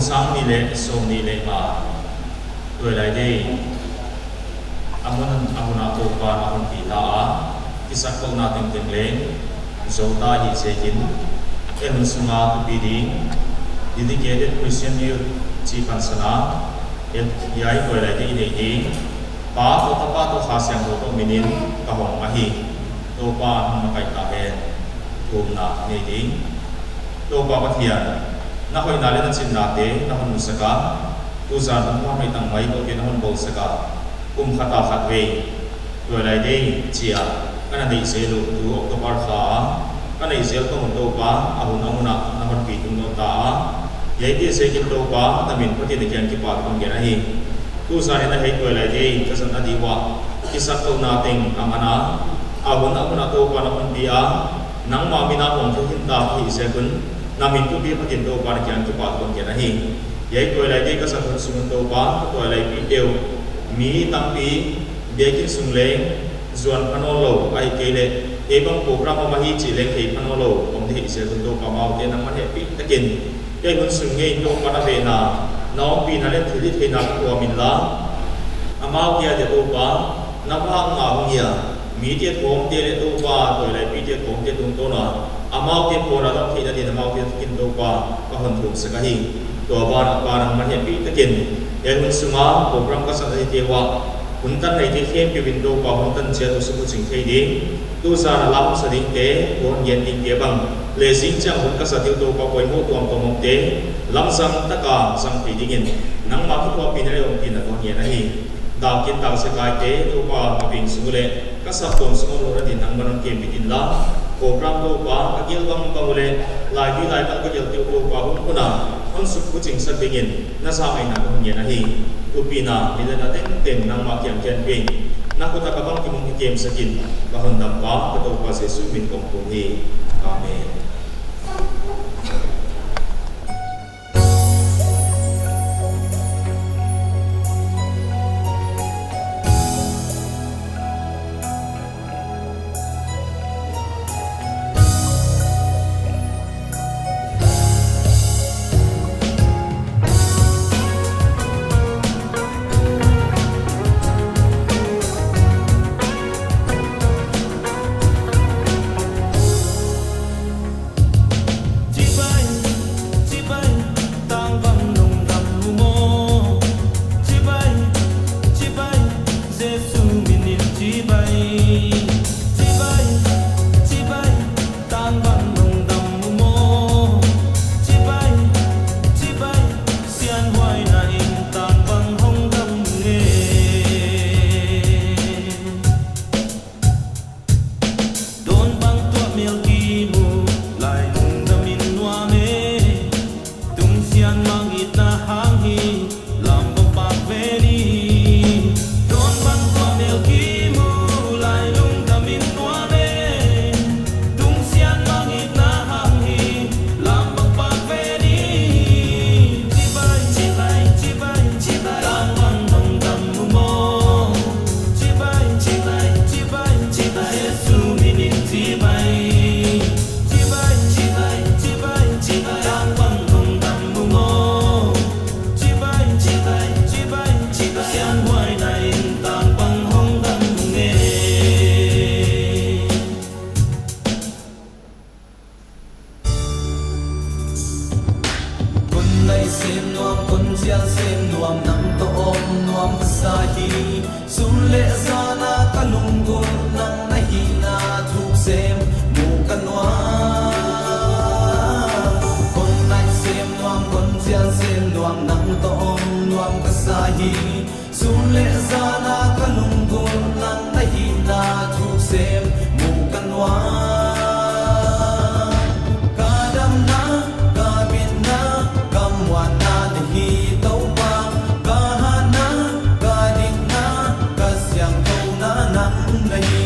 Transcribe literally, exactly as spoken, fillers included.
Sang nih leh sawmnih leh nga, Tuailai Day a mun a hun ah Toupa'n a hon pi ta a, kisakkolhna tengteng leng zou ta hi ziakin, ei hun sunga thupi ding Dedicated Christian Youth chih pansan a, hiai Tuailai Day i neih ding Pa toh Tapa toh Kha Siangthou toh min in ka hong ahi. Toupa'n hon makaih ta hen. Thumna nei ding. Toupa Pathian, na hoihna leh na chinnate na hon musak a, tuzan hun pha mai tang mai kote na hon bawlsak a, kum khat a khatvei Tuailai Day chih ka na neih zel uh tu October kha a, ka neih zel kawm un Toupa, a hun a mun ah na hon pi tung nawn ta a, hiaite ziakin Toupa na min Pathian na kiang kipahthu kon gen ahi. Tuzan in a hiai Tuailai Day ka zatna di uah kisakkolhna teng a man a, a hun a mun ah Toupa na hon pi a, nangmah min a hong thei hinta hi ziak un, na min thupi Pathian Toupa na kiang kipahthu kon gen ahi. Hiai Tuailai Day ka zat hun sung un Toupa, ka tuailai pite uh mi tampi biakin sung leng zuan pha nawnlou, ahihkeileh hiai bang program om ahi chih leng thei pha nawnlou om di hi ziak un Toupa, amaute nangman hehpihtakin hiai hun sung ngei in Toupa na vehna, na ompihna leh thilhihtheihna ka thuam inla, amaute a dia Toupa, na vak ngah hong hi a, mite thawmte leh Toupa, tuailaipite thawmte tungtawn a, amaute pawna dong theihna din amaute takin Toupa ka hon thumsak ahi. Tua banah Pa nangman hehpihtakin hiai hun sunga program ka zat nate uah hun tan neite khempeuh in Toupa hun tan chiat uh subuching thei ding, tuzan a lamsa dingte, hon gen dingte bang leh zingchiang hun ka zat uh Toupa poimoh tuamtuam omte lamzang taka zang thei dingin nangmah kithuahpihna leh ompihna kon ngen ahi. Dak in dak zekaite Toupa ka peng sung uh leh ka saptuam sung uh lohna din nangman hon kembit inla, program Toupa ka gel bangbang uh leh laitui laitan ka gelte uh Toupa hun hun a hon sukbuchingsak dingin na zahnaihna kon ngen ahi. Thupina, midana tengteng nangmah kiang kian peng, na khut ah ka bangkim hong kikemsak in, ka Hondampa ka Toupa Jesu min kong thum hi. Amen. Chibai, chibai, tangvang lungdam uh maw. Chibai, chibai, Jesu min in chibai. Chibai, chibai, tangvang lungdam uh maw. Chibai, chibai, sianhuaina in tangvang hong dam nge. Dawn bang tuah mel kimu, lai lungdam in nuam e. Tungsiang mang itna hang hi, lam bang pak ve ni. Dawn bang tuah mel kimu, lai lungdam in nuam e. Tungsiang mang itna hang hi, lam bang pak ve ni. Chibai, chibai, chibai, chibai, tangvang lungdam uh maw. Chibai, chibai, chibai, chibai, Jesu min in chibai. Chibai, chibai, chibai, chibai, tangvang lungdam uh maw. Chibai, chibai, chibai, chibai, sianhuaina in tangvang hong dam nge. Kon nai sem nuam, kon chial sem nuam, nang toh om nuam ka sa hi. Sun leh zan a ka lunggulh nang na hihna thuk sem mu ka nuam. Kon nai sem nuam, kon chial sem nuam, nang toh om nuam ka sa hi. Sun leh zan a ka lunggulh nang na hihna thuk sem mu ka nuam. Ka damna, ka bitna, ka muanna na hi Toupa. Ka hatna, ka dikna, ka siangthouna nang na hi.